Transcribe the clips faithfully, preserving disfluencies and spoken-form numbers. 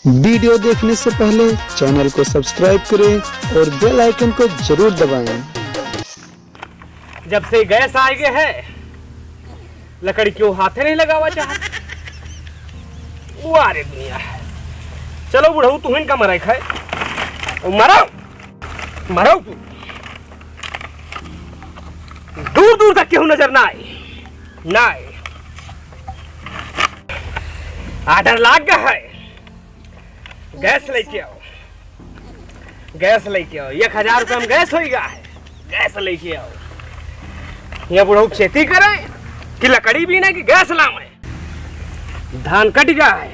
वीडियो देखने से पहले चैनल को सब्सक्राइब करें और बेल आइकन को जरूर दबाएं। जब से गैस आइगे है, लकड़ी केहू हाथे नहीं लगावा चाहत। वाह रे दुनिया। चलो बुढ़ऊ, तुहिन का मरे खाए। मरो, मरो तू। दूर दूर तक केहू नजर ना आए, ना आए। आर्डर लाग गया है, गैस लेके आओ, गैस लेके आओ। एक हजार रुपया में गैस होइगा है, गैस लेके आओ। ये बुढ़ऊ खेती करे कि लकड़ी बीने कि गैस लावे? धान कट गया है,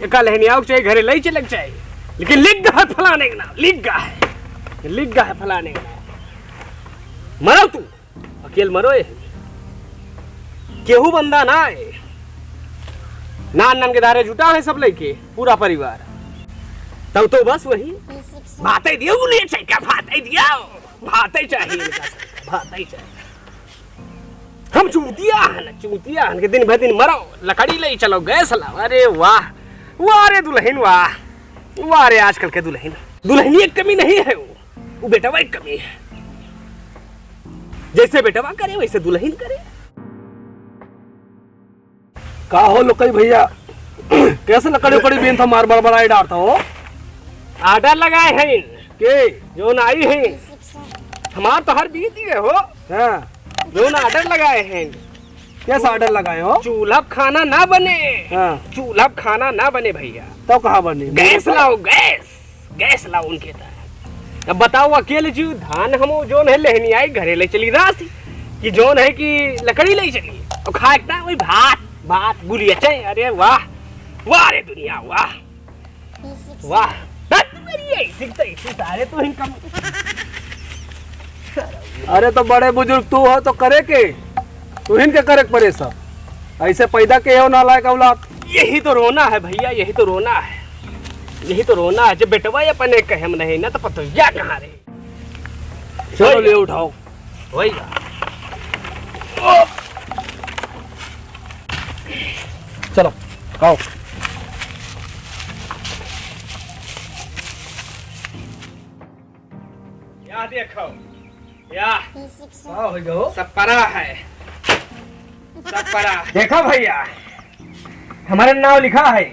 एका लेहनी आओ के चाहिए, घरे ले चले के चाहिए, लेकिन लिख गया है फलाने के नाम, लिख गया है, लिख गया है फलाने के नाम। मरो तू, अकेल मरो है, केहू बंदा ना है, नान नान के धारे जुटा है सब लेके, पूरा परिवार। तब तो बस वही भाते दियो, गुलिया चाहिए, क्या भाते दियो, भाते चाहिए इनका सब, भाते चाहिए। हम चूतिया हन, चूतिया हन के दिन भर दिन मरो, लकड़ी ले चलो, गैस लाओ। अरे वाह, वाह रे दुलहिन, वाह, वाह रे आजकल के दुलहिन। दुलहिनी एक कमी नहीं है वो, वो बेटवा एक कमी है। जैसे बेटवा करे वैसे दुलहिन करे। का हो लोकई भैया, कैसे लकड़ी उकड़ी बीन था मार बड़बड़ाई डारता हो? आर्डर लगाए हैं। के? जौन आई हैं। हमार तो हर बीत गए हो। हाँ। जौन आर्डर लगाए हैं। कैसा आर्डर लगाए हो? चूल्हा पे खाना ना बने। हाँ। चूल्हा पे खाना ना बने भैया। तब कहाँ बने? गैस लाओ, गैस। गैस लाओ उनके तरह। अब बताओ, अकेले जी धान हम जौन है लेहनी आई, घरे ले चली रासी, कि जौन है कि लकड़ी ले चली, और खाए के ना वही भात, भात गुलिया चाहे। अरे वाह, वाह रे दुनिया, वाह, वाह। हट मेरी, ऐसी तो ऐसी सारे तो इनकम। अरे तो बड़े बुजुर्ग तू हो तो करे के, तू इनके करे के परे सब। ऐसे पैदा के हो नालायक औलाद। यही तो रोना है भैया, यही तो रोना है, यही तो रोना है। जब बेटवा अपने कहे में नहीं ना, तो पतोहिया कहाँ रहे? चलो, ले उठाओ। वही बात। चलो, आओ। या देखो, या। का हो गयो? सब परा है, सब परा। देखो भैया, हमारे नाव लिखा है,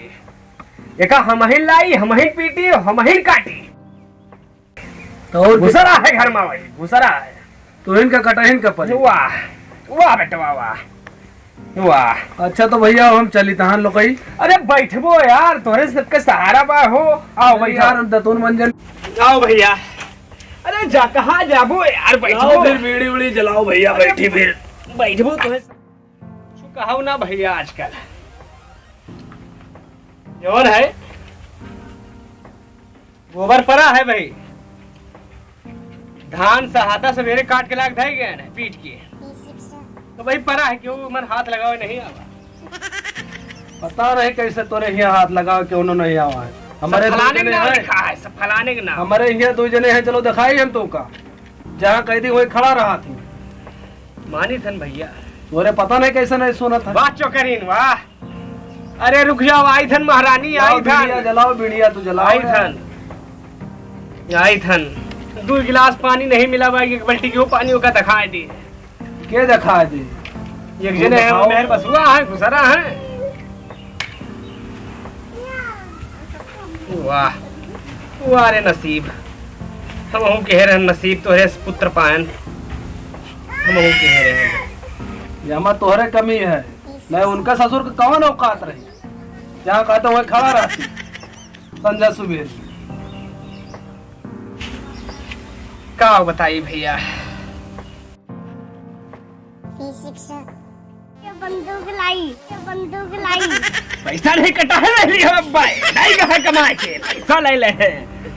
एका हमहिन लाई, हमहिन पीटी, हमहिन काटी। तो और घुसरा है घर में भाई, घुसरा है। तो इनका कटहिन का पड़ी। वाह, वाह बेटवा, वाह, वाह। अच्छा तो भैया, हम चली तहान लोकई। अरे बैठबो यार, तोरे सबके सहारा बा हो। आओ अरे बैठो। यार, हम दतुन मंजन। आओ भैया। अरे जा, कहाँ जाबो यार, बैठबो। लाओ फिर बीड़ी उड़ी जलाओ भैया, अरे बैठी फिर। बैठबो तो है। कुछ कहो ना भैया, आजकल जौन है गोबर परा है भाई, धान सहाता सवेरे काट के लाके धई गए हैं पीट के, तो भाई परा है, क्यों मन हाथ लगावे नहीं आवा। पता नहीं कैसे तोरे हियाँ हाथ लगावे, क्यों नहीं आवा है। हमारे सब दो फलाने के जने नाम हैं। लिखा है, सब फलाने के नाम। हमारे हियाँ दो जने हैं, चलो दिखाई हम तो का, जहाँ कह दी वही खड़ा रहा थी। मानी थन भैया। तोरे पता नहीं कैसे नहीं सुना था। वाह चोकरीन, वाह। अरे रुक जाओ, आई थन महारानी, लाओ आई थन। बीड़िया जलाओ, बीड़िया तो जलाओ आई यार। थन, आई थन। दो गिलास पानी नहीं मिला भाई, एक बाल्टी क्यों पानी होगा दिखाई दी। के दिखाई दी? एक जने हैं, वो दिखाओ। मेहर बसुआ है, घुसरा है। वाह, वाह रे नसीब। हमहू कहे रहन नसीब तोहरे से पुत्र पायन। हमहू कहे रहन। ये हमार तोहरे कमी है। नहीं उनका ससुर के कौन औकात रही? जहाँ कहते वहीं खड़ा रहती। संझा सुबेर। का बताई भैया? ये बंदूक लाई, ये बंदूक लाई। पैसा नहीं कटा है, ले लिया अब्बा, नहीं कहा कमाए के, पैसा ले ले है।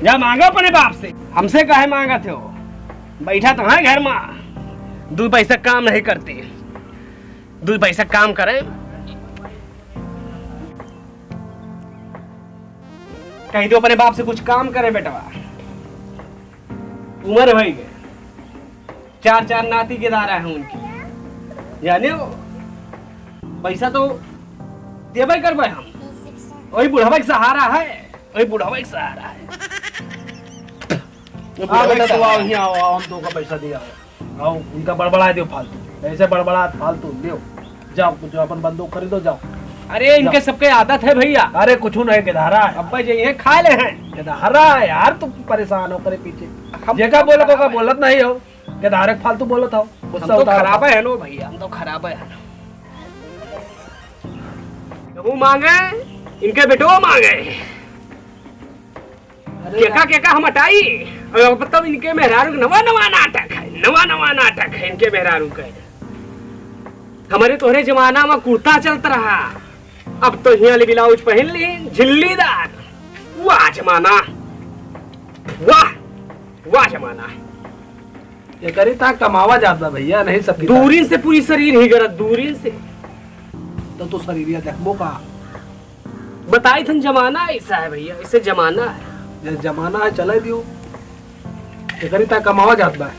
जा मांगा अपने बाप से, हमसे काहे मांगा थे हो? बैठा तो है घर में, दो पैसा काम नहीं करते, दो पैसा काम करे। कह दो अपने बाप से कुछ काम करे बेटवा, उम्र हो गए। चार चार नाती के दारा है उनकी, जाने हो, पैसा तो देबे करबे हम, वही बुढ़वा के सहारा है। वही बुढ़ावा एक सहारा है। हाँ बेटा, तू आओ, यहाँ आओ, आओ, हम तोका पैसा दिया हो। आओ, इनका बड़बड़ा दियो फालतू। ऐसे बड़बड़ा फालतू दियो। जाओ, कुछ अपन बंदूक खरीदो, जाओ। अरे, इनके जाओ। सबके आदत है भैया। अरे, कुछ नहीं, गिधारा है। अब्बा जी, ये खा ले हैं। गिधारा है यार, तू परेशान हो करे पीछे। हम जेका बोले, तो का बोलत नहीं हो। गिधारे के फालतू बोलत हो। हम गुस्सा तो उतारो। खराब है नो भैया, हम तो खराब है। वो मांगे, इनके बेटो मांगे। अरे केका, यार। केका हम हटाई? अब तब इनके मेहरारू के नवा, नवा नाटक है, नवा, नवा नाटक है इनके मेहरारू के। हमरे तोहरे जमाना में कुर्ता चलत रहा, अब तो हियाँ ले ब्लाउज पहन ली, झिल्लीदार। वाह जमाना, वाह, वाह जमाना। ये करी ता कमावा जात बा भैया, नहीं सब किताब। दूरिन से पूरी शरीर ही गरत, दूरिन से। तो तू शरीरिया देखबो का? बताई थन जमाना ऐसा है भैया, ऐसे जमाना है। ये जमाना है, चले दियो। ये करी ता कमावा जात बा।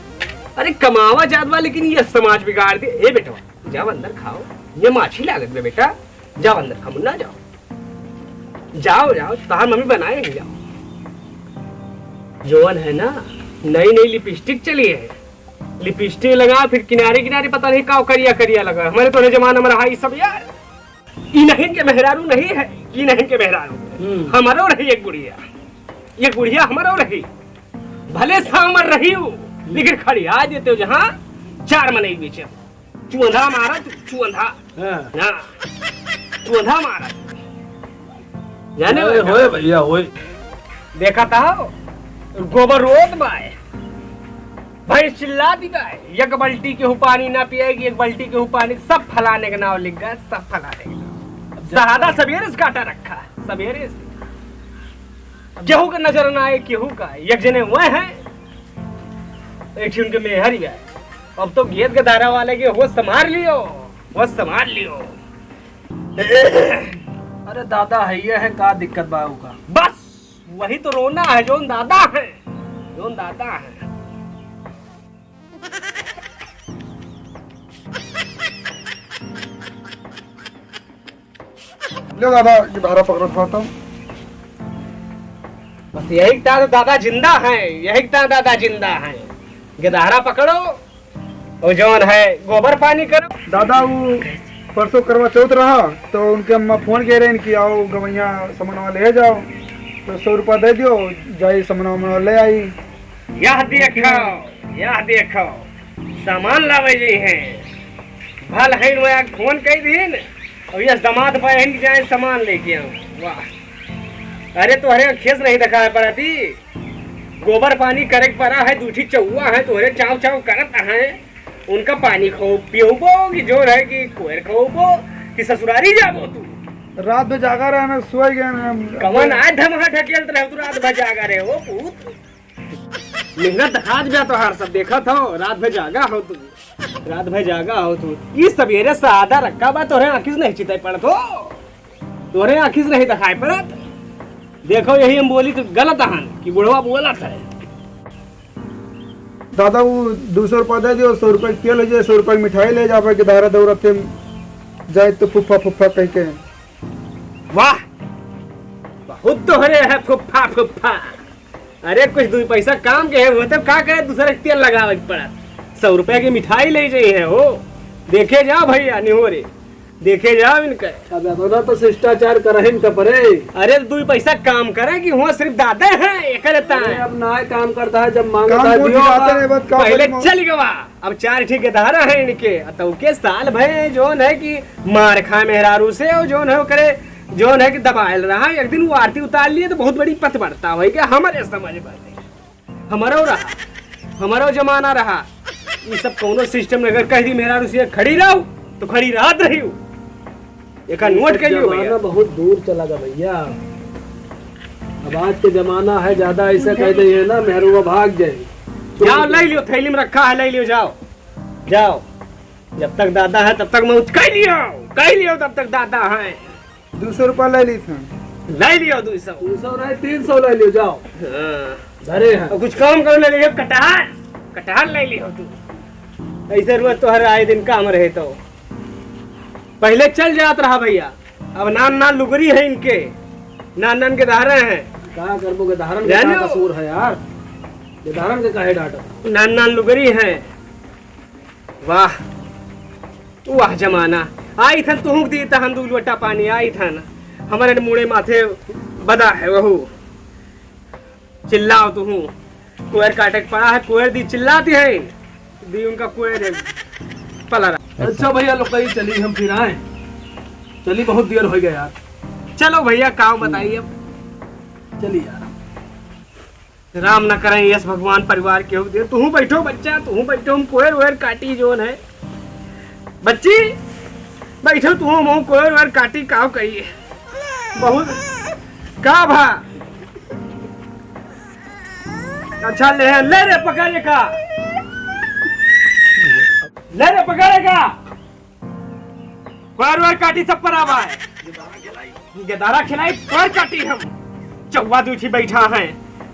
अरे कमावा जात बा, लेकिन ये समाज बिगाड़ दे। ए बेटवा, जाओ अंदर खाओ, ये माछी लागत बा बेटा। जाओ अंदर खा मुन्ना, जाओ। जाओ, जाओ, तोहार मम्मी बनाए हैं, जाओ। जवन है ना, नई नई लिपस्टिक चली है, लिपस्टिक लगा, फिर किनारे किनारे पता नहीं का करिया करिया लगा। हमरे तोहरे जमाना में रहा ई सब यार। ई नहीं के मेहरारू नहीं है, ई नहीं के मेहरारू। हम्म। हमरो रही एक बुढ़िया, एक बुढ़िया हमरो रही, भले सांवर रही हो, लेकिन खड़ी आ देते हो जहाँ चार मनई बेचे। चुअंधा मारा तू, चुअंधा। हाँ। हाँ। चुअंधा मारा तू। जाने होए, लगा? होए भैया, होए। देखा था, गोबर रोत बाय, भैंस चिल्ला दी बाय, एक बाल्टी केहू पानी ना पिएगी, एक बाल्टी केहू पानी, सब फलाने के नाव लिख गए, सब फलाने के नाव। सहादा सवेरे से काटा रखा, सवेरे से। केहू के नजर ना आए, केहू का, एक जने वह है, एक ठे उनके मेहर ही है। अब तो गेद गदारा वाले के होश संभाल लियो, होश संभाल लियो। अरे दादा, है ये है का दिक्कत बा ओका? बस वही तो रोना है, जोन दादा है, जोन दादा है। ले दादा, गिधारा पकड़त हवा तब। बस यही ता तो दादा जिंदा है, यही ता दादा जिंदा है। गिधारा पकड़ो, और जौन है गोबर पानी करो। दादा, वो परसों करवा चौथ रहा, तो उनके अम्मा फोन किहे रहिन कि आओ गवैया समनवा ले जाओ, तो सौ रुपया दे दियो, जाई समनवा मनवा ले आई। यह देखो, यह देखो, सामान लावे जी हैं। भल है वह फोन कई दिन, और यह दामाद बहन के जाए सामान लेके आओ। वाह, अरे तोहरे खेस नहीं दिखाए पड़ती, गोबर पानी करे के पड़ा है, दूठी चौवा है, तोहरे चाव चाव करत है। उनका पानी खो पियोबो कि जोन है कि कोयर खोबो कि ससुरारी जाबो तू? रात में जागा रहे ना, सोए गए ना हम। कवन आज धमहा ढकेलत रहे तू, रात भर जागा रहे हो पूत। मेहनत दिखात बा तोहार, सब देखत हो, रात भर जागा हो तू, रात भर जागा हो तू। ई सबेरे से आधा रखा बा, तोहरे आँखी से नहीं चिताई पड़त हो, तोहरे आँखी से नहीं दिखाई पड़त। देखो, यही हम बोली तो गलत हन कि बुढ़वा बोलत है। दादा, वो दो सौ रुपया दे दियो, सौ रुपया के तेल हो जाए, सौ रुपया की मिठाई ले जाबे, गिधारा दौरा थे जाए तो फुफ्फा फुफ्फा कह के। वाह, बहुत तोहरे है फुफ्फा फुफ्फा। अरे कुछ दुई पैसा काम के है, वो तो का करे, दूसरे के तेल लगावे के पड़ा। सौ रुपया की मिठाई ले जाई है हो, देखे जाओ भैया निहोरे, देखे जाओ इनका। अब इतना तो शिष्टाचार करहिन का परे। अरे दुई पैसा काम करे कि हुआ सिर्फ दादा है, एकरे ता। अरे अब ना काम करता है, जब मांगता काम है को दियो दिखाते बा। नहीं, बस काम पहले को चल गवा। अब चार ठे गिधारा है इनके, तो के साल भर जोन है कि मार खाए मेहरारू से, और जोन है ओकरे, जोन है कि दबायल रहा, एक दिन वो आरती उतार लिए तो बहुत बड़ी पत बढ़ता होई कि हमारे समझ में नहीं। हमारो रहा, हमारो जमाना रहा, ये सब कौनो सिस्टम अगर कह दी मेहरारू से खड़ी रहो, तो खड़ी रहत रही हो। एका नोट कर लियो भैया। जमाना बहुत दूर चला गया भैया। अब आज के जमाना है, ज्यादा ऐसा कह दे ना, मेहरुआ भाग जाए। जाओ, ले लियो, थैली में रखा है, ले लियो, जाओ, जाओ। जब तक दादा है, तब तक मौज कर लियो, कर लियो, तब तक दादा है। दो सौ रुपया ले ली थी। ले लियो दो सौ। दो सौ नहीं, तीन सौ ले लियो, जाओ। हाँ। धरे हैं। और कुछ काम करो, ले लियो कटहर, कटहर ले लियो तू। ऐसे रोज तोहर आए दिन काम रहे तो। पहले चल जात रहा भैया, अब नान नान लुगरी है इनके, नान नान गिधारे हैं। का करबो, गदहरन के जानो। का कसूर है यार? गदहरन के काहे डांटत? नान नान लुगरी है। वाह, वाह जमाना। आई थन तुहूँ दी तहन दू लोटा पानी, आई थन। हमरे मुड़े माथे बदा है वहू। चिल्लाओ तुहूँ। कोयर काटे के पड़ा है, कोयर दी चिल्लाती है। दी उनका कोयर पला रहा। अच्छा भैया, लोग कहीं चली, हम फिर आए। चली, बहुत देर हो गया यार। चलो भैया, काव बताइए अब। चली यार। राम न करें यस भगवान परिवार के हो दे। तुहूँ बैठो बच्चा, तुहूँ बैठो, हम कोयर वोयर काटी जोन है। बच्ची, बैठो तुहूँ, हम कोयर वोयर काटी, काव करिए। बहुत का भा? अच्छा, ले, ले रे, पकड़ एका। ले रे, पकड़ एका। कोयर वोयर काटी सब पर आवा है। गदारा खिलाई, कोयर काटी हम। चौवा दूठी बैठा है,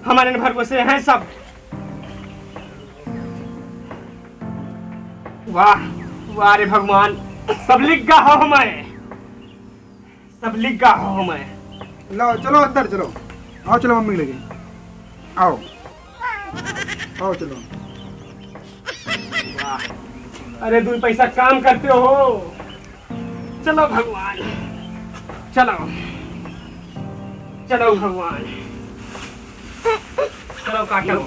हमरे भरोसे हैं सब। वाह, वाह रे भगवान, सब लिख गा हो हमें। सब लिख गा हो मैं। लो, चलो अंदर चलो। आओ, चलो मम्मी के लगे। आओ। आओ, चलो। वाह। अरे, दो पैसा काम करते हो। चलो भगवान। चलो। चलो भगवान। चलो काटो।